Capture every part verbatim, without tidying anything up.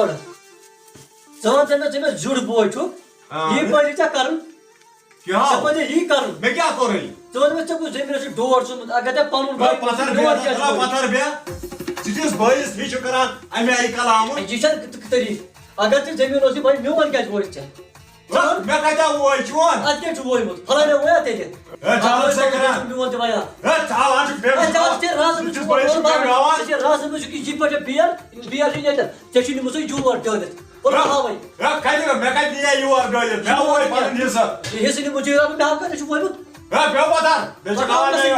ژٕ وَن ژےٚ مےٚ، ژےٚ مےٚ زیُٹھ بوے چھُکھ، آ۔ یی پٲٹھۍ ژےٚ کَرُن، کیٛاہ ژےٚ ہو؟ پَزِ یی کَرُن۔ مےٚ کیٛاہ کوٚرُے؟ ژٕ وَن مےٚ، ژےٚ کُس زٔمیٖنَس چھُ ڈوٹھ ژوٚمُت؟ اگر ژےٚ پَنُن بہٕ بوے پَتھر چھُ، بیٚہہ، میون کیٛازِ بہٕ چھُ؟ پَتھر بیٚہہ۔ ژٕ چھُس بٲیِس ہِش چھُکھ کَران اَمہِ آیہِ کَلامہٕ۔ یہِ چھا طریٖقہٕ؟ اگر ژےٚ زٔمیٖن اوسُے، وۄنۍ میون کیٛازِ ووت ژےٚ؟ ژٕ وَن۔ مےٚ کَتہِ آو ووے؟ چون؟ اَتہِ کیٛاہ چھُ وویمُت؟ فلٲنۍ وویا تیٚلہِ؟ ہے، ژٕ آو ژےٚ کَران۔ میون تہِ وَیان۔ ہے، ژٕ آو، اَتھ چھُ ہے، ژٕ آو، ژےٚ رازٕ ژٕ منٛز چھُس چھُکھ بٲیِس وَنان، چھُکھ کَرناوان۔ ژےٚ چھےٚ رازٕ منٛز چھُکھ یہِ پٲٹھۍ بیل، بیل چھِ ییٚتٮ۪ن۔ ژےٚ چھُ نیوٗمُت سُہ یور ڈٲلِتھ۔ اور ہے، بہٕ ہاوَے۔ ہے، کَتہِ، مےٚ کَتہِ نِیے یور ڈٲلِتھ؟ مےٚ ووے پَنُن حِصہٕ۔ یہِ حِصہٕ نیوٗمُت ژےٚ یورٕ، مےٚ ہاو کَتہِ چھُ وویمُت؟ ہے، مےٚ وَتار، مےٚ چھِ پَتہٕ کَران آو مےٚ یہِ۔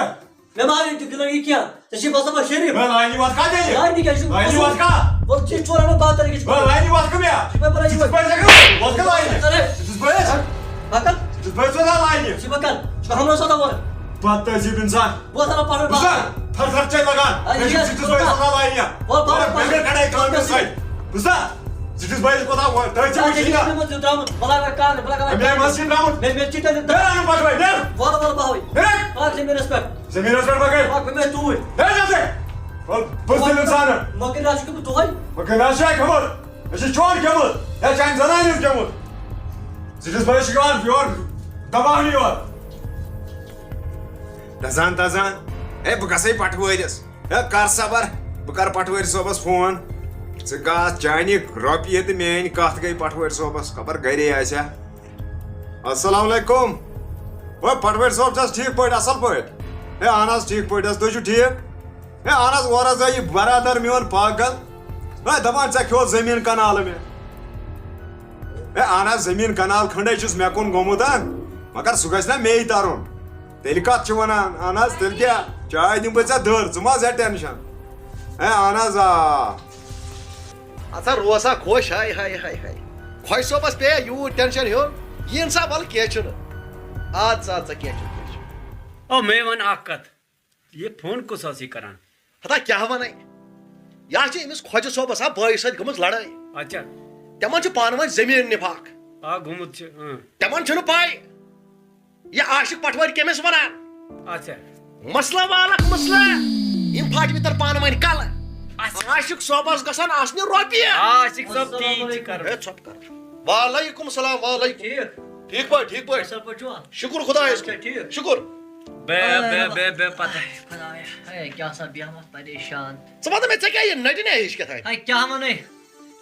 مےٚ ما ہیٚیِو تُہۍ گِنٛدان یہِ کینٛہہ؟ ژےٚ چھُے باسان بہٕ شریٖف؟ ہے، لاینہِ وَتھ کَتھ تیٚلہِ؟ لاینہِ کیٛاہ چھُ؟ لاینہِ وَتھ کَتھ؟ وَلہٕ ژےٚ چھُ ژورَن منٛز بہتر أکِس۔ ہے، لاینہِ وَتھ کَم یا؟ ژٕ چھُکھ پَتہٕ ژٕ کِتھ پٲٹھۍ ژےٚ کَرٕ؟ وَتھ کَتھ لاینہِ؟ اَرے۔ ژٕ چھُس بٔلۍ؟ بَکَل۔ ژٕ چھُس بٔلۍ ژٕ لاینہِ؟ ژٕ بَکَل۔ ژٕ چھُکھ حملہٕ سَتَن وَرٕ۔ بَدتٔزیٖب اِنسان۔ بہٕ وَسان پَتہٕ بہٕ چھُس بَکَل۔ تھَر تھَر چھے لَگان۔ اَدٕ مےٚ چھُ یہِ ژٕ چھُس بٔلۍ ژٕ لاینہِ۔ وَلہٕ بَکَل۔ مےٚ گٔے کَڑٲے کٲم یہِ سۭتۍ۔ بوٗزتھا؟ ژٕ چھُس بٔلۍ کوٗتاہ وۄنۍ؟ تٔتھۍ ژےٚ وٕچھُے نا۔ مےٚ منٛز دیُت درٛامُت۔ بَلاے وَے کانٛہہ، بَلاے وَے مےٚ منٛز چھِ درٛامُت۔ مےٚ، مےٚ چھِ تَتہِ مےٚ اَنُن پَتہٕ وۄنۍ، مےٚ۔ وَلہٕ، وَلہٕ، بہٕ ہاوَے۔ مےٚ۔ پَکھ زٔمیٖنَس پٮ۪ٹھ۔ زٔمیٖنَس پٮ۪ٹھ پَکھ۔ پَکھ، بہٕ مےٚ توٗرۍ۔ ہے، نہ ژٕ۔ بہٕ، بہٕ چھُس تیٚلہِ اِنسانَن۔ مۄکٕرۍ رَژھ چھُکھ بہٕ دۄہَے۔ مۄکٕرۍ رَژھ چھُ اَکہِ خبر۔ أسۍ چھِ چون کھیوٚمُت۔ یا چانہِ زَنانہِ ہُنٛد کھیوٚمُت۔ ژٕ چھُس بٔلۍ شِکار یور دَباونہٕ یور۔ دَزان، دَزان۔ ہے، بہٕ گژھَے پَٹھوٲرِس۔ ہے، کر صبر، بہٕ کرٕ پٹھوٲرۍ صٲبس فون۔ ژٕ گژھ چانہِ رۄپیہِ تہٕ میٲنۍ کتھ گٔے پٹھوٲرۍ صٲبس، خبر گرے آسہِ ہا۔ السلام علیکم۔ ہے، پٹھوٲرۍ صٲب چھا ٹھیٖک پٲٹھۍ، اصل پٲٹھۍ؟ ہے، اہن حظ، ٹھیٖک پٲٹھۍ حظ، تُہۍ چھِو ٹھیٖک؟ ہے، اہن حظ، اورٕ حظ آیہِ یہِ برادر میون پاگل۔ ہے، دپان ژےٚ کھیوٚو زٔمیٖن کنالہٕ مےٚ۔ ہے، اہن حظ، زٔمیٖن کنال کھنڈے چھُس مےٚ کُن گوٚمُت، ہا؟ مگر سُہ گژھِ نا مے ترُن۔ تیٚلہِ کتھ چھِ ونان؟ اہن حظ، تیٚلہِ کیٛاہ؟ چاے دِمہٕ بہٕ ژےٚ دٔر، ژٕ مہ حظ ہےٚ ٹینشن۔ ہے، اہن حظ، آ۔ اژھا روسا خۄش، ہاے، ہاے، ہاے، ہاے۔ خۄش صٲبس پیٚیہِ یوٗت ٹینشن ہیوٚن، یِن سا، وَلہٕ کینٛہہ چھُنہٕ۔ اَدٕ سا، اَدٕ سا، کینٛہہ چھُنہٕ، کینٛہہ چھُنہٕ۔ او، مےٚ وَن اکھ کتھ، یہِ فون کُس اوس یہِ کران؟ ہتا کیٛاہ وَنَے؟ یہِ حظ چھِ أمِس خۄجہِ صٲبَس ہا بٲیِس سۭتۍ گٔمٕژ لڑٲے۔ اچھا۔ تِمن چھُ پانہٕ ؤنۍ زٔمیٖن نِفاق۔ آ، گوٚمُت چھُ، اۭں۔ تِمن چھُنہٕ پَے۔ یہِ عاشق پٹھوٲرۍ کٔمِس وَنان؟ اچھا۔ مسلہٕ والکھ مسلہٕ۔ یِم پھاٹوِ تَر پانہٕ ؤنۍ کَلہٕ۔ اچھا۔ عاشق صٲبَس گژھن آسنہِ رۄپیہِ۔ آ، عاشق صٲب، تی چھِ کران۔ ہے، ژھۄپہٕ کر۔ وعلیکم السلام، وعلیکم۔ ٹھیٖک۔ ٹھیٖک پٲٹھۍ، ٹھیٖک پٲٹھۍ۔ اَصٕل پٲٹھۍ چھُوا؟ شُکُر خۄدایَس کُن۔ اچھا، ٹھیٖک۔ شُکُر۔ بے، بے، بے، بے، پتہ۔ خۄدایا، ہے، کیٛاہ سا بیٚہمَتھ پریشان۔ ژٕ وَن تہٕ مےٚ، ژےٚ کیٛاہ یہِ نٔٹِنۍ ہِش کیٛاہ تھانۍ؟ ہے، کیٛاہ وَنَے؟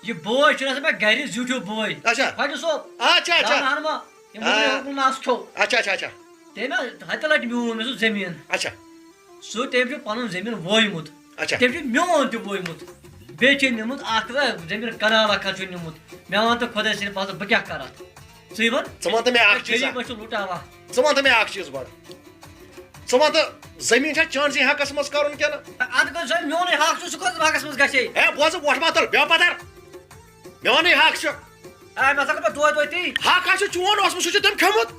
یہِ بوے چھُنہٕ آسان مےٚ گرِ زیُٹھ ہیوٗ بوے۔ اچھا۔ خۄجہِ صٲب۔ اچھا، اچھا۔ زانان ما؟ یِم آ۔ وُنہِ اوکُن نَس کھیوٚو۔ اچھا، اچھا، اچھا۔ تٔمۍ ہا ہَتہِ لَٹہِ میوٗن مےٚ سُہ زٔمیٖن۔ اچھا۔ سُہ، تٔمۍ چھُ پَنُن زٔمیٖن وویمُت۔ اچھا۔ تٔمۍ چھُ میون تہِ وویمُت۔ بیٚیہِ چھُ نِمُت اَکھ زٔمیٖن کَنال اَکھ حظ چھُ نِمُت۔ مےٚ وَن تہٕ خۄداے سٕنٛدِ فضلہٕ بہٕ کیٛاہ کَرٕ اَتھ؟ ژٕے وَن۔ ژٕ وَن تہٕ مےٚ اَکھ چیٖز غریٖب اَکھ۔ حظ چھُ لُٹاوان۔ ژٕ وَن تہٕ مےٚ اَکھ چیٖز گۄڈٕ۔ ژٕ وَن تہٕ زٔمیٖن چھا چٲنسٕے حقَس منٛز کَرُن کِنہٕ؟ اَدٕ گوٚو سُہ میونُے حق چھُ، سُہ کۄس حقَس منٛز گژھِ؟ ہے، بوز، وۄٹھ ما تُل، بیٚہہ پَتھر۔ میونٕے حق چھُ۔ اے، مےٚ سا کَرٕ بہٕ دۄہَے دۄہَے تی۔ حق حظ چھُ چون اوسمُت، سُہ چھُ تٔمۍ کھیوٚمُت۔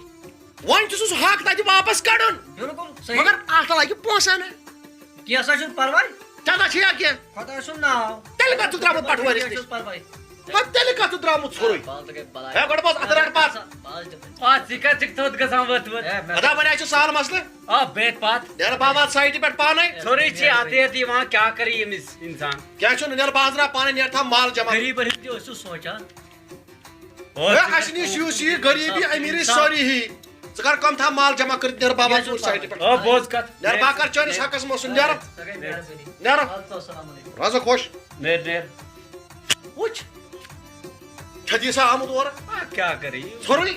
وۄنۍ چھُ سُہ، سُہ حق تَتہِ واپَس کَڑُن۔ بِلکُل صحیح۔ مگر اَتھ لَگہِ پونٛسہٕ اَنہٕ۔ کینٛہہ سا چھُنہٕ پَرواے۔ ژےٚ نہ چھُے یا کینٛہہ؟ خۄداے سُنٛد ناو۔ تیٚلہِ کَتھ چھُ درٛامُت پَٹھوٲرِس نِش؟ کینٛہہ چھُنہٕ پَرواے۔ وۄنۍ تیٚلہِ کَتھ چھُ درٛامُت ژھوٚرُے؟ بال تہٕ گٔے بَلاے۔ ہے، گۄڈٕ بَس اَتھ رَٹ پَتھ۔ بال تہِ بَلاے۔ آ، ژٕ کَتھ چھِکھ تھوٚد گژھان وٕتھ وٕتھ؟ ہے، مےٚ اَدا وۄنۍ آسہِ سہل مسلہٕ۔ آ، بیٚہہ پَتھ۔ نیرٕ بابا سایٹہِ پٮ۪ٹھ پانَے۔ سورُے چھِ اَتھٕے اَتھٕ یِوان، کیٛاہ کَرِ ییٚمِس اِنسان؟ کیٛاہ چھُنہٕ، نیرٕ بازرا پانَے، نیرٕ تھاو مال جمع۔ غریٖبَن ہِنٛدۍ تہِ ٲسِو سونٛچان۔ ہے، اَسہِ نِش یُس یہِ غریٖبی أمیٖری سٲری ہی۔ ژٕ کر کم تھاو مال جمع کٔرِتھ، نیر بابا ژوٗرِ سایٹہِ پٮ۪ٹھ۔ آ، بوز کتھ۔ نیر با کر چٲنِس حقس منٛز سُہ، نیر۔ سۄ گٔے مہربٲنی۔ نیر۔ اَدٕ سا، السلام علیکم۔ رازا خۄش۔ نیر، نیر۔ وٕچھ۔ چھَتی سا آمُت اورٕ۔ آ، کیٛاہ کرے؟ ژھوٚرُے۔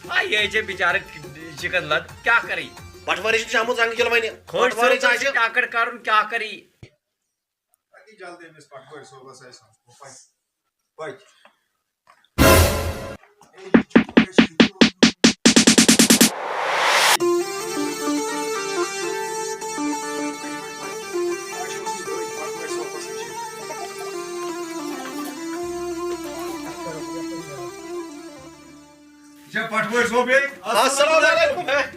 آ، یہِ ہے چھے بِچارٕ شِکن لد، کیٛاہ کرے؟ پٹھوٲرِس نِش آمُت زنٛگہٕ گِل وَنہِ۔ خۄش پٹھوٲرِس صٲب آسہِ۔ چھِ ٹاکَٹ کرُن، کیٛاہ کرے؟ اَتی جلدی أمِس پٹھوٲرۍ صٲبَس آسہِ پَتہٕ۔ پَتہٕ۔ یہِ چھا پٹھوٲرۍ صٲب ییٚتہِ؟ السلام علیکم۔ ہے،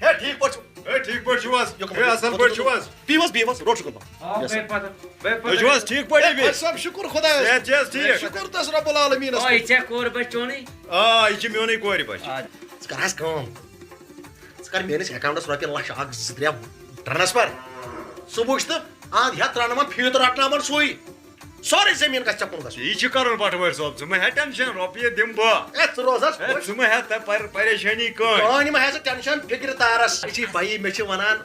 ہے، ٹھیٖک پٲٹھۍ چھِو؟ ہے، ٹھیٖک پٲٹھۍ چھِو حظ؟ یُکُن، ہے، اَصٕل پٲٹھۍ چھِو حظ؟ بِہِو حظ، بِہِو حظ، روٚٹ چھُ گُلبا۔ آ، بے پتہ، بے پتہ۔ تُہۍ چھِو حظ ٹھیٖک پٲٹھۍ ہے، بِہِتھ؟ خۄش صٲب، شُکُر خۄدایَس۔ صحت چھِ حظ ٹھیٖک؟ شُکُر تَس رۄب العالمیٖنَس آ، کُن۔ یہِ ژےٚ کوٗر بَچہِ چونٕے؟ آ، یہِ چھِ میونٕے کورِ بَچہِ۔ آ۔ ژٕ کَر حظ کٲم۔ ژٕ کَر میٲنِس account-َس رۄپیہِ لَچھ اَکھ زٕ ترٛےٚ transfer۔ ژٕ وٕچھ تہٕ اَتھ ہٮ۪تھ ترٛاوناوان فیٖتہٕ رَٹناوان سُے۔ سورُے زٔمیٖن گژھِ ژےٚ کُن گژھُن۔ یہِ چھُ کرُن پٹھوٲرۍ صٲب، ژٕ مہ ہےٚ ٹٮ۪نشن، رۄپیہِ دِمہٕ بہٕ۔ ہے، ژٕ روز حظ ہے، خۄش۔ ژٕ مہ ہےٚ تہ پر-، پریشٲنی کٕہٕنۍ۔ کٕہٕنۍ مہ ہےٚ ژٕ ٹٮ۪نشن، فِکرِ تارس۔ یہِ چھِ بھایی، مےٚ چھِ ونان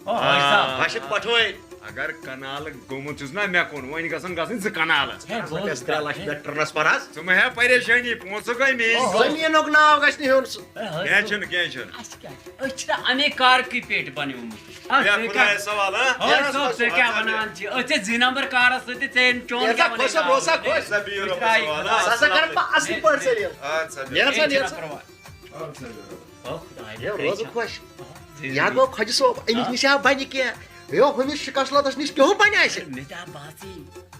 آ، حٲج صٲب۔ آ۔ بہٕ چھُس پٹھوٲرۍ۔ اگر کنالہٕ گوٚمُت چھُس نا مےٚ کُن، وۄنۍ گژھن گژھٕنۍ زٕ کنالہٕ۔ ہے، بوز رۄپیس ترٛےٚ لچھ مےٚ ٹرنسفر حظ۔ ژٕ مہ ہےٚ پریشٲنی، پونٛسہٕ گٔے میٲنۍ۔ آ۔ زٔمیٖنُک ناو گژھِ نہٕ ہیوٚن سُہ۔ ہے، حٲج کینٛہہ صٲب۔ چھُنہٕ، کینٛہہ چھُنہٕ۔ اَسہِ کیٛاہ؟ أسۍ چھِ اَمے کارکٕے پیٹہِ بنیومُت۔ آ، ہے، ژےٚ خۄدایَس کیٛاہ؟ حوالہٕ، ہا؟ ہے، ژٕ اوس، ژٕ کیٛاہ وَنان چھِ؟ أتھۍ زِ نمبر کارَس سۭتۍ تہِ ژےٚ چون کیٛاہ وَنان؟ خۄش صٲب، روزا خۄش۔ سا بِہِو رۄبَس حوالہٕ۔ سا، سا کَرَن بہٕ اَصٕل پٲٹھۍ سٲلِم۔ اَدٕ سا، بِہِو۔ نیرَن سا، کینٛہہ نیرَن چھُنہٕ سا۔ پَرواے۔ اَدٕ سا، بِہِو۔ او خۄدایا، ہے، روزٕ خۄش۔ زِندگی۔ یا گوٚو خۄجہِ صٲب، أمِس نِش آو بَنہِ کینٛہہ۔ ہے، ہُمِس شِکَس لَتَس نِش کیٛاہ بَنہِ اَسہِ؟ مےٚ تہِ آو باسٕے،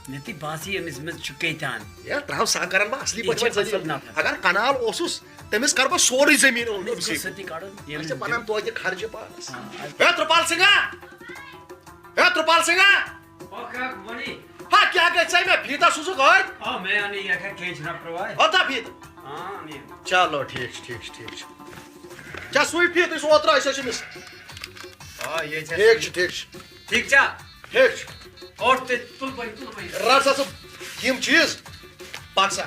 مےٚ تہِ باسٕے أمِس منٛز چھُ کیٛاہ تام۔ ہے، ترٛاو سا کَرَن بہٕ اَصلی یہِ پٲٹھۍ چھِ وۄنۍ اَصٕل ذٔریعہٕ۔ نفر۔ اگر کَنال اوسُس، تٔمِس کَرٕ بہٕ سورُے زٔمیٖن أمِس أمِس گوٚو گوٚو۔ سُہ تہِ کَڑُن، ییٚمِس اَسہِ چھِ دِمہٕ۔ پَنُن توتہِ خرچہِ پانَس۔ آ، اَدٕ ہے، ترٛپال سِنگھا! ہے، ترٛپال سِنگھا! او، کیٛاہ وَنی؟ ہا، کیٛاہ گٔے ژےٚ مےٚ فیٖتہ سوٗزُکھ أتھۍ؟ آ، مےٚ اَنے یَتھ کینٛہہ چھُنہ پرواے۔ ہۄتا فیٖتہ؟ آ، اَنے۔ چلو، ٹھیٖک چھُ، ٹھیٖک چھُ، ٹھیٖک چھُ۔ ژےٚ سُے فیٖتہٕ یُس اوترٕ اَسہِ اوس أمِس۔ آ، یے چھےٚ ٹھیٖک سُے۔ چھُ، ٹھیٖک چھُ۔ ٹھیٖک چھا؟ ٹھیٖک چھُ۔ اوٚٹھ تہٕ تُل بٔنۍ، تُل بٔنۍ۔ رَٹ سا ژٕ یِم چیٖز، پَک سا۔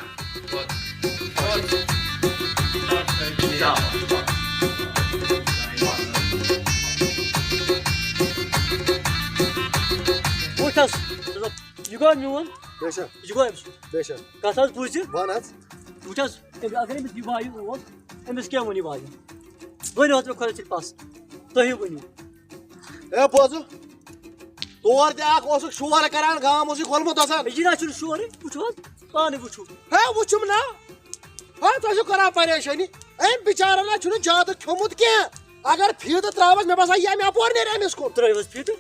وٕچھ حظ، یہِ گوٚو میون، بے شک، یہِ گوٚو أمۍ سُنٛد۔ بے شک۔ کَتھ حظ بوٗزِ؟ وَن حظ۔ وٕچھ حظ، أمۍ، اگر أمِس یہِ وایہِ اوس، أمِس کیٛاہ ووٚن یہِ وایہِ؟ ؤنِو حظ مےٚ خۄدا سۭتۍ پَس، تُہی ؤنِو۔ اے بوزو، تور تہِ اکھ اوسُکھ شور کران، گام اوسُے کھولمُت آسان۔ یہِ نہ چھُنہٕ شورٕے، وٕچھِو حظ، پانہٕ وٕچھِو۔ ہے وٕچھُم نا، ہے تۄہہِ چھُو کران پریشٲنی۔ أمۍ بِچارَن نہ چھُنہٕ زیادٕ کھیوٚمُت کینٛہہ۔ اگر فیٖتہٕ ترٛاوَس، مےٚ باسان ییٚمہِ اَپور نیرِ أمِس کُن۔ ترٛٲیِو حظ فیٖتہٕ،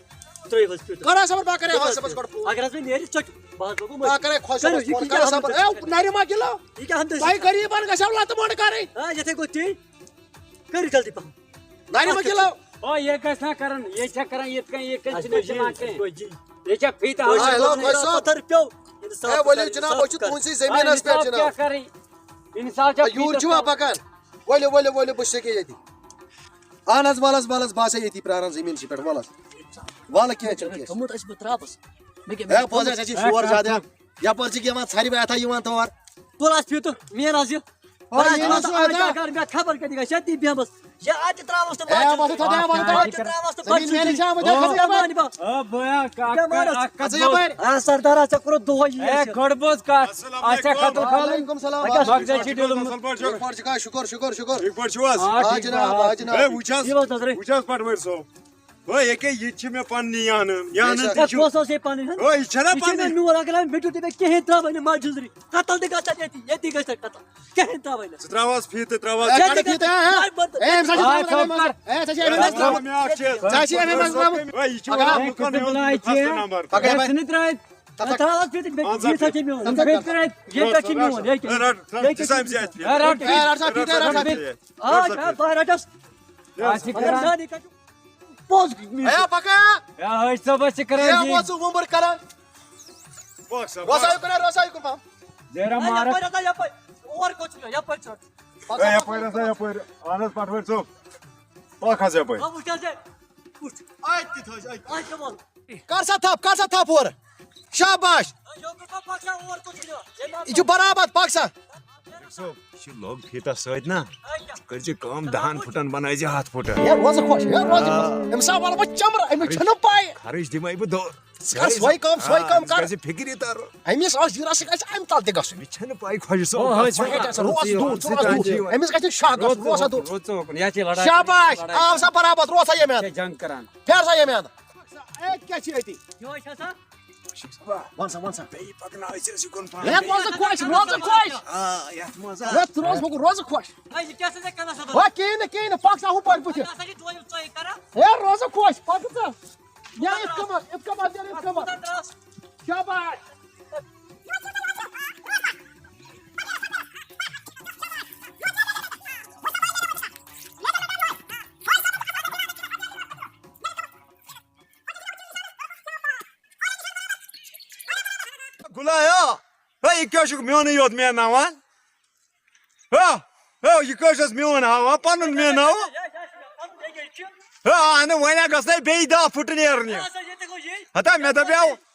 ترٛٲیِو حظ فیٖتہٕ۔ کَر حظ صبر، بہٕ کَرے ترٛٲیِو حظ حوصلَس فیٖتہٕ۔ گۄڈٕ فون۔ اگر حظ مےٚ نیرِ، ژٔٹِو۔ بہٕ حظ لوگُم بہٕ أتھۍ۔ کَرے خۄش کَرِو، صٲبَس یہِ فون، کیٛاہ کَرے ہمدردی صبر۔ چھِ اے، کران؟ نَرِ ما گِلو؟ یہِ کیٛاہ ہمدردی تۄہہِ چھِ کران؟ غریٖبَن گژھیو لَتہٕ مۄنڈ کَرٕنۍ۔ آ، یِتھَے پٲٹھۍ تی۔ کٔرِو جلدی پَہَم۔ آ، یہِ گژھِ نہ کَرُن، یہِ چھا کَران یِتھ کٔنۍ، یہِ کٔنۍ اَسہِ چھِنہٕ گوٚو جی، دِوان اَسہِ کِہیٖنۍ۔ گوٚو جی۔ یہِ چھا فیٖتہٕ آ، آسان ہیلو، گوٚمُت؟ خۄش صٲب۔ پَتھر پیوٚو۔ اِنصاف اے، ؤلِو کَر، جِناب، اِنصاف أسۍ چھِ کَر۔ تُہٕنٛدسٕے آ، زٔمیٖنَس پٮ۪ٹھ، اِنصاف کیٛاہ جِناب۔ کَرٕنۍ؟ اِنصاف چھا آ، یوٗرۍ فیٖتَس چھُوا پٮ۪ٹھ؟ پَکان؟ ؤلِو، ؤلِو، ؤلِو، بہٕ چھُس ییٚکیٛاہ ییٚتی۔ اَہَن حظ، وَلہٕ حظ، وَلہٕ حظ، بہٕ آسہٕ ییٚتی پرٛاران زٔمیٖنسٕے پٮ۪ٹھ، وَلہٕ حظ۔ وَلہٕ کینٛہہ چھُنہٕ کینٛہہ۔ تھوٚمُت اَسہِ بہٕ ترٛاپَس۔ مےٚ کیٛاہ، ہے، مےٚ بوز حظ، اَسہِ چھِ شور زیادٕ۔ یَپٲرۍ چھِ یِوان ژھرِ ویتھا یِوان تور۔ تُل اَتھ فیٖتہٕ، مین حظ یہِ۔ آ، بہٕ حظ یِیِن حظ وَنہٕ سُہ اَتہِ۔ اگر مےٚ خبر کَتہِ گژھِ، ییٚتی بیٚہمَس۔ یہِ اَتہِ ترٛاوَس تہٕ ہے، بَتہٕ وَسہٕ تھَو، ہے، وَسہٕ تھَو۔ اَتہِ ترٛاوَس تہٕ زٔمیٖن بَتہٕ میلہِ چھُ۔ چھا وۄنۍ؟ ہے، خبر یَپٲرۍ؟ مانہِ بَتہٕ۔ آ، بیا، کا-، بیٚمار کا-، حظ۔ اَکھ کَتھ اَژٕ بوز۔ یَپٲرۍ۔ آ، سردار ہا، ژےٚ کوٚرُتھ دۄہَے یہِ ہے، اَسہِ۔ کھڑ بوز کَتھ۔ السلام اَچھا، علیکُم۔ خطر خالٕے۔ وعلیکُم السلام۔ اَچھا، ورحمتہ اللہ۔ مۄخصر چھِ ڈِلہٕ۔ اَصٕل پٲٹھۍ چھُکھ؟ ٹھیٖک پٲٹھۍ چھُکھا؟ شُکُر، شُکُر، شُکُر۔ ٹھیٖک پٲٹھۍ چھِو حظ؟ آ، آ، ٹھیٖک جِناب، پٲٹھۍ۔ آ، جِناب۔ ہے، وٕچھ حظ، یہِ وَن تَتھ رَٹھ۔ وٕچھ حظ، پٹوٲرۍ صٲب۔ ہے، ییٚکیٛاہ یہِ تہِ چھِ مےٚ پنٛنی یانہٕ، یانہٕ بیٚیہِ تہِ چھا؟ چھِ۔ کۄس ٲس یہِ پنٕنۍ ہن؟ ہے، یہِ چھَنا یہِ چھِ مےٚ پنٕنۍ؟ میوٗل، اگر أمۍ مِٹیوٗ تہِ مےٚ کِہیٖنۍ ترٛاوَے نہٕ ماجہِ ہٕنٛزرِ۔ قتل تہِ گژھِ اَتھ ییٚتی، ییٚتی گژھِ اَتھ قتل۔ کِہیٖنۍ ترٛاوَے نہٕ۔ ژٕ ترٛاو حظ فیٖتہٕ، ترٛاو حظ۔ ہے، ژےٚ تہِ کَتھ فیٖتہٕ، ہے، ہے۔ ہے، أمۍ سۭتۍ چھِ آ، ترٛاوان، ژٕ کر۔ ہے، ژےٚ چھِ أمۍ ہے، منٛز ترٛاوان۔ ژٕ مےٚ اَکھ چیٖز۔ ژےٚ چھِ أمۍ منٛز ترٛاوان۔ ہے، یہِ چھِ پگاہ۔ وَنان لُکَن ہُنٛد ہے، فٲصلہٕ نمبر۔ پَکھ ہے، پَکھ۔ ژٕ نہٕ ترٛاوَے۔ تَتھ ترٛاو حظ فیٖتہٕ، اَہَن سا۔ یہِ سا چھِ میون۔ رَٹ، یہِ رَٹ، کَتھ چھِ میون۔ یہِ کیٛاہ؟ ہے، رَٹ، رَٹ، یہِ کیٛاہ ژٕ چھِ؟ أمۍ سۭتۍ اَتہِ فیٖتہٕ۔ ہے، رَٹ۔ ہے، رَٹ سا فیٖتہٕ، ہے، رَٹ سا فیٖتہٕ۔ آ، آ، بہٕ رَٹَس۔ آ، چھِ مگر کران۔ زانی کَتہِ پوٚز۔ ہے، پَکھ۔ ہے، حٲج صٲب، أسۍ چھِ کران ہے، یی۔ وۄنۍ ژٕ وُمبٕر کران۔ پَکھ سا، وۄنۍ پَکھ۔ سا یہِ کَران، وۄنۍ سا یہِ کَران۔ زیرا ہے، مارَتھ۔ یَپٲرۍ ہسا، یَپٲرۍ۔ اور کوٚت چھُ مےٚ؟ یَپٲرۍ چھُ۔ پَکھ ہے، سا، یَپٲرۍ پَکھ۔ ہسا، یَپٲرۍ۔ اَہَن حظ، پَٹھوٲرۍ صٲب۔ پَکھ حظ یَپٲرۍ۔ آ، وٕچھ حظ، ہے۔ وٕچھ۔ اَتہِ تہِ تھٲوِزِ، اَتہِ۔ اَتہِ کیٛاہ وَنہٕ؟ کر سا تھپھ، کر سا تھپھ اورٕ۔ شاباش۔ یہِ چھُ برابر، پَک سا۔ یہِ چھُ لوٚگ فیٖتَس سۭتۍ نا۔ ژٕ کٔرۍ زِ کٲم، دَہَن فُٹَن بَنٲے زِ ہَتھ فُٹہٕ۔ ہے، روزٕ خۄش، ہے، روزٕ خۄش۔ آ۔ أمِس آو وَلہٕ بہٕ چَمرٕ، أمِس چھُنہٕ پَے۔ خرٕچ دِمَے بہٕ دۄہ۔ ژٕ کر سۄے کٲم، سۄے آ، کٲم أمِس کر۔ گژھِ فِکرِ تَرُن۔ أمِس آو زیٖرَس، یہِ گژھِ اَمہِ تَل تہِ گژھُن۔ أمِس چھَنہٕ پَے خۄش صٲب۔ او، حٲج صٲب۔ وۄنۍ ہیٚکہِ سا، روز دوٗر، ژٕ روز دوٗر۔ أمِس گژھِ شاہ گژھُن، روز دوٗر۔ سا یہِ چھِ لڑٲے آو سا برابر، روز سا ییٚمہِ اَندٕ۔ کیٛاہ جنگ کران؟ پھیر سا ییٚمہِ اَندٕ۔ اَتہِ کیٛاہ چھِ أتی؟ یِہوٚے چھا سا؟ وَن سا، وَن سا۔ بیٚیہِ پَکناو ژٕ أسۍ یہِ کُن پَہَم۔ ہے، روزٕ خۄش، روزٕ خۄش۔ آ، یَتھ منٛز ہا۔ ہے، ژٕ روز، بہٕ گوٚو روزٕ خۄش۔ ہے، یہِ کیٛاہ سا ژےٚ کَران سا؟ ہے، کِہیٖنۍ نہٕ، کِہیٖنۍ نہٕ، پَک سا ہُپٲرۍ بٕتھِ۔ یہِ ہسا چھِ ژوٚیہِ، ژوٚیہِ کَران۔ ہے، روزٕ خۄش، پَکہٕ ژٕ۔ یا یِتھ کٔنۍ، یِتھ کٔنۍ، یِتھ کٔنۍ۔ کوٗتاہ درٛاس؟ شاباش۔ گُلایو، ہے، یہِ کیٛاہ چھُکھ میونٕے یوت میناوان؟ ہا، ہے، یہِ کٔژ چھَس میون ہاوان، پَنُن میناو۔ ہے، اَہنہٕ، وۄنۍ ہا گژھنَے بیٚیہِ دَہ فُٹہٕ نیرنہِ۔ ہتا، مےٚ دَپیٛاو،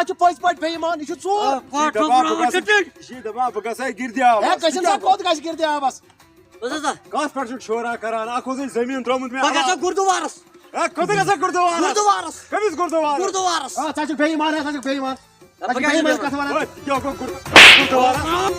حظ چھُ پٔزۍ پٲٹھۍ بے ایمان، یہِ چھُ ژوٗر۔ آ، کاٹھ یہِ چھُ دَپان، بہٕ گژھٕ، یہِ چھُ دَپان، بہٕ گژھٕ ہے گِردِ آبَس۔ ہے، گٔژھِنۍ سا کوٚت گژھِ گِردِ آبَس؟ بوز حظ سا۔ کَتھ پٮ۪ٹھ چھُکھ شورا کران؟ اَکھ اوسُے زٔمیٖن ترٛوومُت مےٚ بہٕ گژھٕ علاوٕ۔ گُردُوارَس۔ ہے، کوٚت گژھکھ گُردُوارَس؟ گُردُوارَس۔ کٔمِس گُردُوارَس؟ گُردُوارَس۔ آ، ژٕ ہا چھُکھ بے ایمان، ژٕ ہا چھُکھ بے ایمان۔ ژٕ ہا چھُکھ بے ایمان کَتھ وَنان؟ ہے، یہِ کیٛاہ گوٚو گُر-، گُردُوارَس؟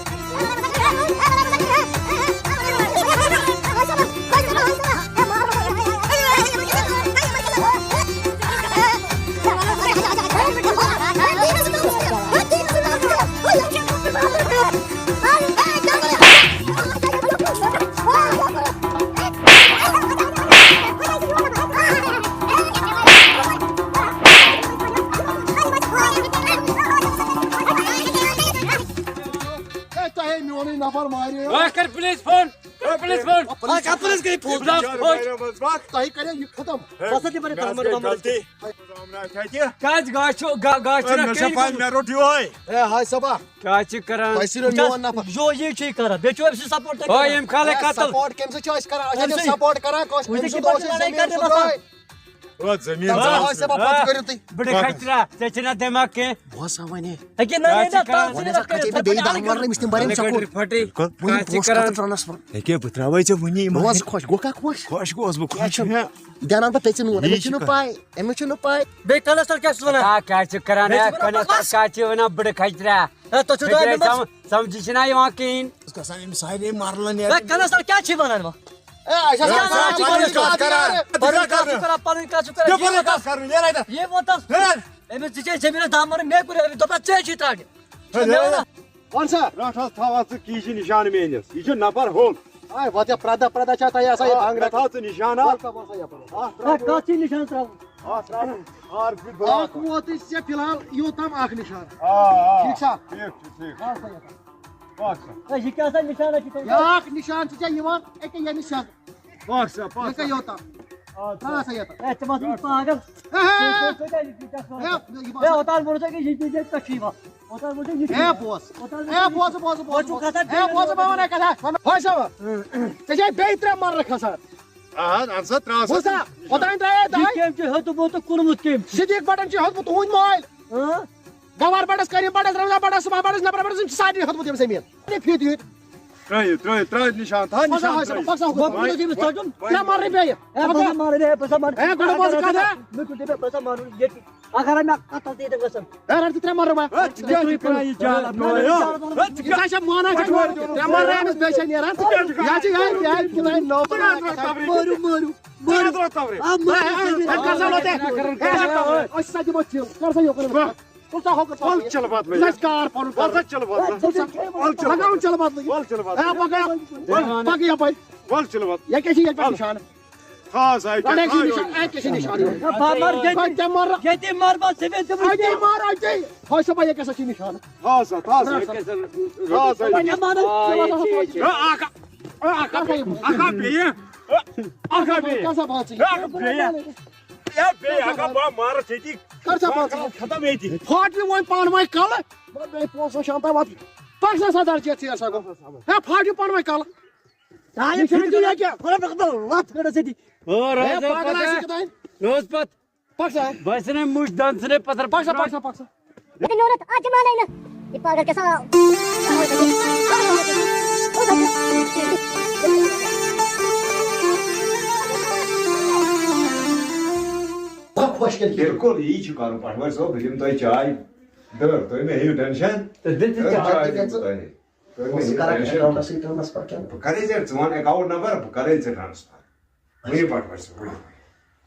ہے، تۄہے میونُے نفر ماریو۔ وۄنۍ کر پلیز فون، کر پلیز فون۔ آ، کر پلیز کٔرِو فون۔ عمران فون۔ تۄہہِ کریو یہِ ختم۔ بس تہِ بنے ہے، تمام غلطی۔ کیٛازِ گاش چھُ، گا-، گاش چھُ ہے، نہ مےٚ چھا کٔرِتھ پَے، گوٚمُت۔ مےٚ روٚٹ یِہوٚے۔ ہے، ہاے صبا۔ کیٛاہ چھِ کران؟ تۄہہِ سۭتۍ یِم میون نفر۔ یو یہِ چھُے کران۔ بیٚیہِ چھُ أمۍ سٕے سپورٹ تۄہہِ ہے، کران۔ ییٚمہِ خالہٕ ہے، قتل۔ سپورٹ کٔمۍ سۭتۍ چھِ أسۍ کران؟ أسۍ چھِ أمۍ أمۍ سٕے۔ سپورٹ کران، کٲنٛسہِ، وٕچھ أمۍ سُنٛد کِتھ اوس پٲٹھۍ یہِ لڑٲے زٔمیٖن کرنہِ سُہ باسان؟ تۄہہِ۔ او، زٔمیٖن تَلہٕ ژٕ زٔمیٖن۔ ہاے صبا، پَتہٕ کٔرِو تُہۍ۔ بڑٕ کھچرا، ژےٚ چھِنہ دٮ۪ماگ کینٛہہ۔ بہٕ ہسا وَنے۔ ہے، کہِ نہ، کیٛاہ نہ، چھِ نہ، کران؟ تَتھ وَنے سا، ژٕ کَتھ چھِ بہٕ بیٚیہِ دَہ مَرٕ أمِس تِم بَرن لٔکٕر چَکُر۔ پھٹے۔ کیٛاہ چھِ پونٛسہٕ کران؟ کَتھ ترٛاونَس منٛز۔ ییٚکیٛاہ بہٕ ترٛاوَے ژےٚ وٕنی یِمَن۔ بہٕ حظ خۄش، گوٚو کَتھ خۄش؟ خۄش گوس بہٕ، خۄش چھُ مےٚ۔ دیٛان اَنہٕ بہٕ تٔژِ نوٗر، یی أمِس چھُنہٕ چھُ پَے، أمِس چھُنہٕ پَے۔ بیٚیہِ کَلَس تَل کیٛاہ چھُس وَنان؟ آ، کیٛاہ چھِ کران؟ مےٚ ہے، چھِ وَنان کَلَس تَل بَس۔ کیٛاہ چھِ وَنان بٕڑٕ کھچرا؟ ہے، تۄہہِ چھُو فِکرِ دۄیَن منٛز سَم-، سَمجھی چھِنہ یِوان کِہیٖنۍ۔ أسۍ گژھان أمِس سارنٕے مَرلَن ہے، یَتھ۔ کَلَس تَل کیٛاہ چھِ وَنان وۄنۍ؟ ہے، اَسہِ ہسا ہے، کیٛاہ چھِ وَنان؟ کَلَس تَل کَران؟ پَنٕنۍ کَتھ چھُ کران، پَنٕنۍ کَتھ چھُ کران۔ یہِ وَن تَس۔ یہِ وَن تَس۔ أمِس دِژے زٔمیٖنَس دَہ مَرٕ مےٚ کوٚر، أمِس دوٚپ، "ژےٚ چھُے ترٛاونہِ۔" ہے، مےٚ وَن۔ وَن سا۔ رَٹھ حظ، تھاو حظ ژٕ کِہِنۍ نِشان میٲنِس۔ یہِ چھُ نفر ہوٚل۔ آے، وَتہِ پرٛدا پرٛدا چھا تۄہہِ آسان یہِ آ، بانٛگرا؟ مےٚ تھاو ژٕ نِشان اَتھ۔ وَلہٕ سا، وَلہٕ سا یَپٲرۍ۔ اَتھ ترٛاو۔ ہے، کَتھ چھِ نِشان ترٛاوُن؟ اَتھ ترٛاو۔ آر فِٹ بَلاک۔ اَکھ ووتُے ژےٚ فِلحال یوٚتام اَکھ نِشان۔ آ، آ۔ ٹھیٖک چھا؟ ٹھیٖک چھُ، ٹھیٖک۔ وَلہٕ سا یَپٲرۍ۔ وَلہٕ سا۔ ہے، یہِ کیٛاہ سا نِشان چھُ تۄہہِ؟ بیٛاکھ نِشان چھُ ژےٚ یِوان أکیٛاہ ییٚمہِ سیٚزٕ۔ پَکھ سا، پَکھ یہِ سا۔ کَتہِ یوٚتام؟ آ، ترٛاو سا یَتھ۔ ہے، ژٕ ما چھُکھ پاگل؟ ہے، ہے۔ ژٕ، ژٕ، ژٕ کیٛازِ یہِ چھُکھ ہے، یَتھ یہِ باسان؟ ہے، اوتان ووٚنُتھ ژےٚ کہِ یہِ، یہِ، یہِ کَتھ چھِ یِوان؟ اوتان ووٚنُتھ ژےٚ یہِ ہے، بوز۔ اوتان ہے، ووٚنُتھ بوز، بوز، بوز، وۄنۍ چھُکھ بوز۔ کَتھ ہے، بوز، بہٕ وَنَے کَتھا۔ وَن، ہۄے سا وَن۔ ژےٚ چھے بیٚیہِ ترٛےٚ مَرلہٕ کھسان۔ اَہَن، اَہَن سا، ترٛاو سا۔ بوز سا، اوتام ترٛایے یہِ دَہَے۔ کٔمۍ چھُ ہیوٚتمُت تہٕ کُنمُت کٔمۍ چھُ؟ صدیق بَٹَن چھُ ہیوٚتمُت تُہُنٛد مٲلۍ۔ ہاں؟ گوہر بَٹَس، کریم بَٹَس، رمضان بَٹَس، صبح بَٹَس، نفر بَٹَس، یِم چھِ سارنٕے ہیوٚتمُت یِم زٔمیٖن۔ یہِ فِت یہِ۔ ترٛٲیِو، ترٛٲیِو، ترٛٲیِو نِشان، تھاو پَکھ سا، نِشان پَکھ سا، ترٛٲیِو۔ پَکھ سا۔ وۄنۍ، وۄنۍ، وۄنۍ، ترٛےٚ مَرلہٕ بیٚیہِ۔ ہے، بہٕ سا مَرٕ، ہے، بہٕ سا مَرٕ۔ ہے، گۄڈٕ بوز کَتھ، ہے۔ مےٚ چھُ دَپان، بہٕ سا مَرٕ ییٚتی۔ اگر مےٚ قتل تہِ ییٚتٮ۪ن گژھن۔ ہے، رَٹھ ژٕ ترٛےٚ مَرلہٕ وۄنۍ۔ ہے، ژٕ کیٛاہ چھُکھ کران یہِ جان اَتھ نوٚوَے، ہو؟ ہے، ژٕ کیٛاہ چھَکھ مانان چھَکھ؟ ترٛےٚ مَرلہٕ أمِس بیٚیہِ چھےٚ نیران۔ ژٕ کیٛاہ چھُکھ کران؟ یا چھِ یِہوٚے، یِہوٚے، یِہوٚے، نوٚو۔ ژٕ کیٛاہ چھُکھ کران؟ مٲرِو، مٲرِو، مٲرِو۔ ژٕ کیٛاہ چھُکھ کران؟ آ، مٲرِو۔ ہے، ہے، ہے، کر سا لوٹے۔ ہے، ہے، ہے، أسۍ سا دِمو چِل۔ کر سا یوکُن۔ تُل سا ہوکُن۔ وَل چِلہٕ بَدلہٕ۔ نہ کار پَنُن وَل سا کَر۔ چِلہٕ بَدلہٕ۔ وَل سا۔ وَل چِلہٕ لَگاوُن بَدلہٕ۔ چِلہٕ بَدلہٕ۔ وَل چِلہٕ بَدلہٕ۔ ہے، پَکھ یَپٲرۍ۔ وَل۔ پَکھ یَپٲرۍ۔ وَل چِلہٕ بَدلہٕ۔ یہِ کیٛاہ چھِ ییٚتہِ پٮ۪ٹھ وَل۔ نِشانہٕ؟ خاص آیہِ تۄہہِ، یہِ کیٛاہ چھِ خاص نِشانہٕ؟ آیہِ۔ ہے، بہٕ مَرٕ ییٚتی۔ کَتہِ مَرٕ؟ ییٚتی مَرٕ بہٕ، ژٕ بیٚہہ، ژٕ وٕچھ۔ اَتی مَر، اَتی۔ ہاے سا، بہٕ یہِ کیٛاہ سا چھِ نِشانہٕ؟ خاص آ، خاص آ۔ خاص آ۔ ہے، اَکھ، اَکھ، اَکھ، اَکھ بیٚیہِ۔ اَکھ بیٚیہِ۔ کَر سا بَنٛد ژٕ یہِ؟ اَکھ بیٚیہِ۔ ہے، بیٚیہِ ہٮ۪کا بہٕ مارَتھ ییٚتی۔ کَر سا بَنٛد ژٕ یہِ؟ ختم ییٚتی۔ پھاٹوِ وۄنۍ پانہٕ ؤنۍ کَلہٕ۔ مگر بیٚیہِ پونٛسہٕ شام تام واتہِ۔ پَکھ سا سا درجہِ ژیر سا گوٚو۔ ہے، پھاٹوِ پانہٕ ؤنۍ کَلہٕ۔ ہے، یہِ چھُنہٕ یہِ کیٛاہ؟ وَلہٕ بہٕ، بہٕ لَتھ کَڑَس ییٚتی۔ او، ہے، روز پَتہٕ۔ پَکھ سا۔ بہٕ ٲسۍ نَے مُش دَنٛد ژھٕنے پَتھر۔ پَکھ سا، پَکھ سا، پَکھ سا۔ مےٚ تہِ نیوٗرُتھ، اَتھ چھِ مانَے نہٕ۔ یہِ پاگل کیٛاہ سا؟ خۄش کیٛازِ؟ بِلکُل، یی چھُ کَرُن، پَٹھوٲرۍ صٲب، بہٕ دِمہٕ تۄہہِ چاے دٔر، تُہۍ مہٕ ہیٚیِو ٹٮ۪نشَن۔ تہٕ دِتھ تہٕ تہٕ چاے چاے تہِ دِمہٕ گژھِ۔ تۄہہِ۔ تُہۍ مہٕ ہیٚیِو ژٕ کَرَکھ ٹٮ۪نشَن۔ اٮ۪کاوُنٛٹَس سۭتۍ ٹرٛانسفَر کِنہٕ؟ بہٕ کَرَے ژےٚ، ژٕ وَن اٮ۪کاوُنٛٹ نمبر، بہٕ کَرَے ژےٚ ٹرٛانسفَر۔ ؤنِو پَٹھوٲرۍ صٲب، ؤنِو۔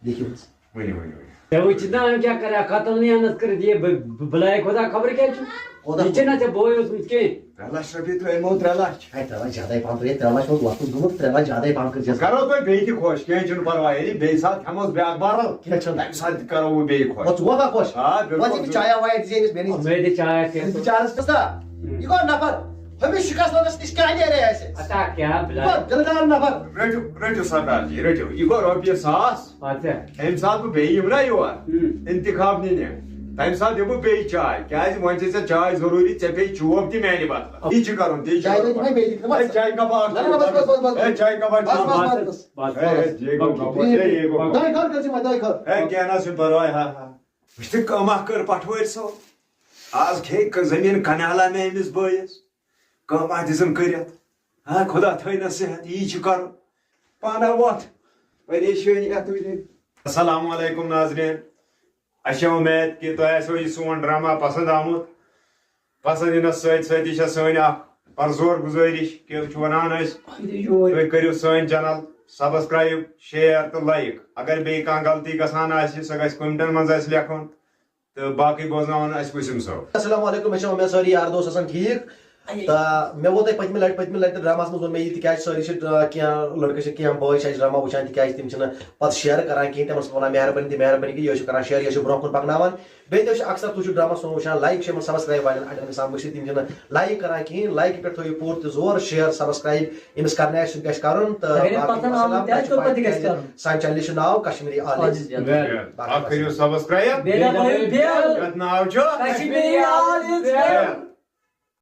لیکھِو حظ۔ ؤنِو، ؤنِو، ؤنِو۔ ژےٚ وٕچھِتھ نا أمۍ کیٛاہ کَرِ، اَکھ قتل نیانَس کٔرِتھ یہِ بہٕ، بہٕ بُلایہِ خۄدا خبر کیٛاہ چھُ۔ کوٗتاہ؟ یہِ چھِنہ ژےٚ بوے اوسمُت کینٛہہ۔ ترٛےٚ لَچھ رۄپیہِ ترٛٲیمو، ترٛےٚ لَچھ۔ ہے، ترٛےٚ لَچھ زیادَے پَہَم ترٛٲیِتھ، ترٛےٚ لَچھ اوس وقتُک گوٚمُت، ترٛےٚ لَچھ زیادَے پَہَم کٔرۍ زیَس۔ کرو تۄہہِ بیٚیہِ تہِ خۄش، کینٛہہ چھُنہٕ پَرواے، ییٚلہِ بیٚیہِ ساتہٕ کھٮ۪موس بیٛاکھ بارَل، کینٛہہ چھُنہٕ۔ تَمہِ ساتہٕ تہِ کرو وۄنۍ بیٚیہِ خۄش۔ وۄنۍ ژٕ وۄتھ ہا خۄش۔ آ، بِلکُل۔ وۄنۍ ژٕ چایا وایا دِژے أمِس بیٚنہِ۔ مےٚ دِ چاے کینٛہہ۔ بِچارَس پَزا۔ ہُم۔ یہِ گوٚو نفر۔ ہُمِس شِکَس لَگَس نِش کیٛاہ نیرِ اَسہِ؟ اَتھ کیٛاہ یہِ بِلایہِ؟ گوٚو دِلدار نفر۔ رٔٹِو، رٔٹِو سردار جی، رٔٹِو۔ یہِ گوٚو رۄپیہِ ساس۔ اچھا۔ ییٚمہِ ساتہٕ بہٕ بیٚیہِ یِمہٕ نا یور، ہُم۔ انتخاب نِنہِ، تَمہِ ساتہٕ دِمہٕ بہٕ بیٚیہِ چاے۔ کیٛازِ وۄنۍ چھےٚ ژےٚ چاے ضروٗری، ژےٚ پیٚیہِ چوب تہِ میٛانہِ بدلہٕ۔ یہِ چھُ کَرُن، تی چھُ چاے کَرُن۔ دِمے بیٚیہِ تہِ۔ ہے، چاے کپ اکھ۔ نہ، نہ، بس، بس، بس، بس۔ ہے، چاے کپ اکھ۔ بس، بس، بس، بس۔ بس، ہے، بس۔ یے گوٚو، بس، گوٚو، یے، یے گوٚو۔ دۄیہِ خٲر کٔرۍ زِ وۄنۍ، دۄیہِ خٲر۔ ہے، کینٛہہ نہ حظ چھُنہٕ پرواے، ہا، ہا۔ وٕچھ تہٕ کٲم اکھ کٔر پٹھوٲرۍ صٲب۔ آز کھے ک-، زٔمیٖن کنالا مےٚ أمِس بٲیِس۔ کٲم اکھ دِژٕن کٔرِتھ۔ ہا، خدا تھٲینَس صحت، یی چھُ کرُن۔ پانہ وۄتھ۔ پریشٲنی اَتھ وٕچھِتھ۔ السلام علیکم ناظرین۔ اَسہِ چھےٚ اُمید کہِ تۄہہِ آسیو یہِ سون ڈرامہ پسنٛد آمُت۔ پسنٛد یِنَس سۭتۍ سۭتی چھےٚ سٲنۍ اکھ پرزور گُزٲرِش کہِ چھُ وَنان أسۍ، تُہۍ کٔرِو سٲنۍ channel subscribe، share تہٕ like۔ اگر بیٚیہِ کانٛہہ غلطی گژھان آسہِ، سۄ گژھِ comment منٛز اَسہِ لیکھُن۔ تہٕ باقٕے بوزناوَن اَسہِ وسیم صٲب۔ السلام علیکم، مےٚ چھِ اُمید سٲری یار دوس آسان ٹھیٖک۔ تہٕ مےٚ ووٚن تۄہہِ پٔتمہِ لٹہِ، پٔتمہِ لٹہِ تہِ ڈراماہَس منٛز ووٚن مےٚ یہِ، تِکیٛازِ سٲری چھِ، آ، کینٛہہ لٔڑکہٕ چھِ، کینٛہہ بٲے چھِ اَسہِ ڈراما وٕچھان، تِکیٛازِ تِم چھِنہٕ پَتہٕ share کران کِہیٖنۍ، تِمَن چھِ وَنان مہربٲنی تہِ مہربٲنی کہِ یہِ ٲسِو کران share، یہِ ٲسِو برونٛہہ کُن پَکناوان۔ بیٚیہِ تہِ چھِ اکثر تُہۍ چھِو ڈرامہ سون وٕچھان، like چھِ یِمَن subscribe والٮ۪ن اَڑٮ۪ن گژھان مٔشِتھ، تِم چھِنہٕ like کران کِہیٖنۍ۔ Like پٮ۪ٹھ تھٲیِو پوٗرٕ تہِ زور، share، subscribe ییٚمِس کرنہٕ آسہِ سُہ گژھِ کرُن۔ تہٕ اگر ییٚمِس باقٕے پسنٛد آو وسلام، تہِ آسہِ، تۄہہِ چھِ پتہٕ پَے تہِ گژھِ کیٛازِ کرُن۔ سانہِ channelہِ چھُ ناو کشمیٖری آلِز۔ آلِز۔ ویل، اکھ کٔرِو subscribe۔ بیٚیہِ دبٲیِو bell۔ یَتھ ناو چھُ کشمیٖری آلِز۔ ویل۔